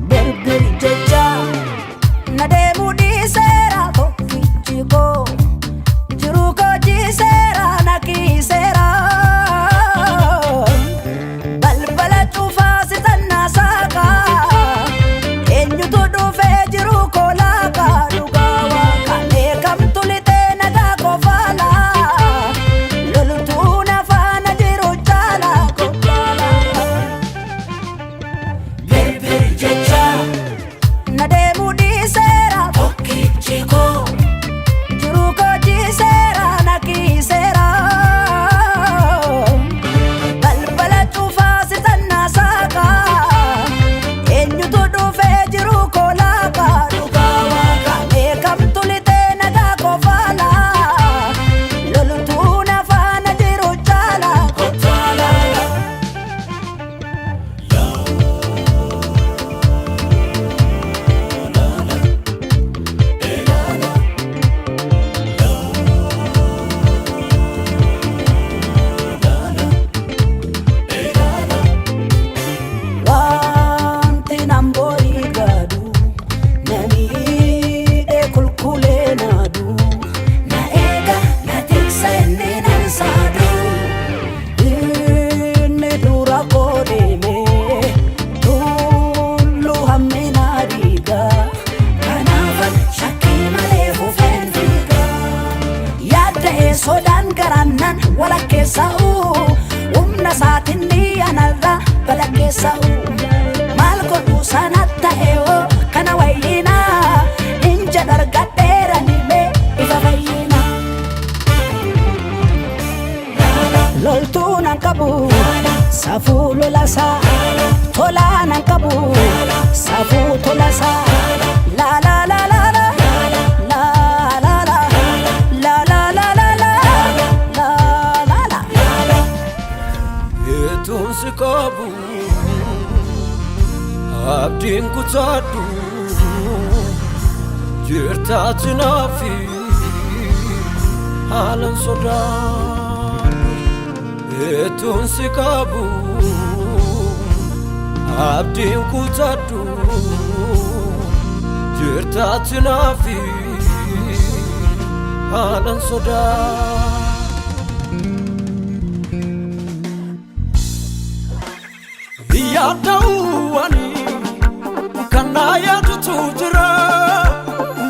Birbir jecha na deemuu dhiiseera tokkichi koo jiru koo jiiseera na kiiseera. Balbala cufaa sitannaa saaqaa eenyutu dhufee jiru koo laaqaa dhugaa waaqaan eegamtu lixee nagaa kofaala loltuu na faana jiru caalaa kofaala. Birbir jecha na deemuu dhiiseera tokkichi koo jiru koo jiiseera na kiiseera. Balbala cufaa sitannaa saaqaa eenyutu dhufee jiru koo laaqaa dhugaa waaqaan eegamtu lixee nagaa kofaala loltuu na faana jiru caalaa kofaala. Wanti nan borii gaadu na miidhee kulkulee naadu na eega na tiksa inni nan saadu inni dura koo deeme tulluu hammina diiga kanaafan shakkii malee fufeen fiiga yaadda'ee sodaan garaannan walakkeessa'u humna isaatiin ni anarra balakkeessa'u maal godhu sana ta'e hoo kana wayyina inja dargadheera nimee ifa fayyina. Loltuu nan qabu safuu lolasaa tolaa nan qabu safuu tolasaa la la la la la la la la la la la la la la la la. Eetuun si qabu abdiin kutaadhu jirtaati naafi haalan sodaadhu. Eetuun si qabu abdiin kutaadhu jirtaati naafi haalan sodaadhu. Yaadawwani kan na yaadutu jira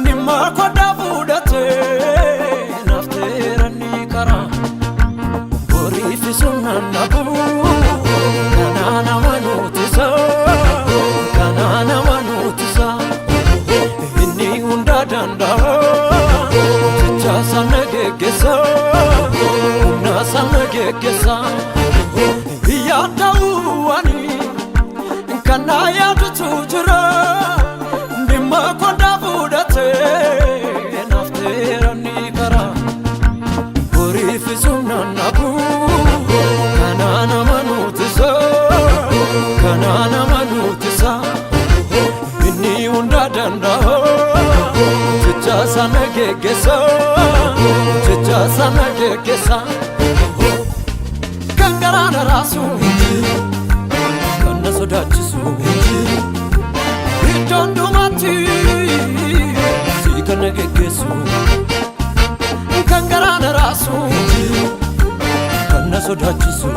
dhimma kodhaa fudhatee nafteera ni kara boriif sunnaan dhabu kanaa nama nuutisa kanaa nama nuutisa inni hunda danda'a jecha sana geggeessa humna sana geggeessa yaadawwani kan na yaadutu jira dhimma kodhaa fudhatee nafteera ni kara boriif sunnaan dhabu kanaa nama nuutisa kanaa nama nuutisa inni hunda danda'a jecha sana geggeessa jecha sana geggeessa kan garaana raasu kan na sodaachisu iddoo hundumaatti si kan na geggeessu kan garaana raasu kan na sodaachisu.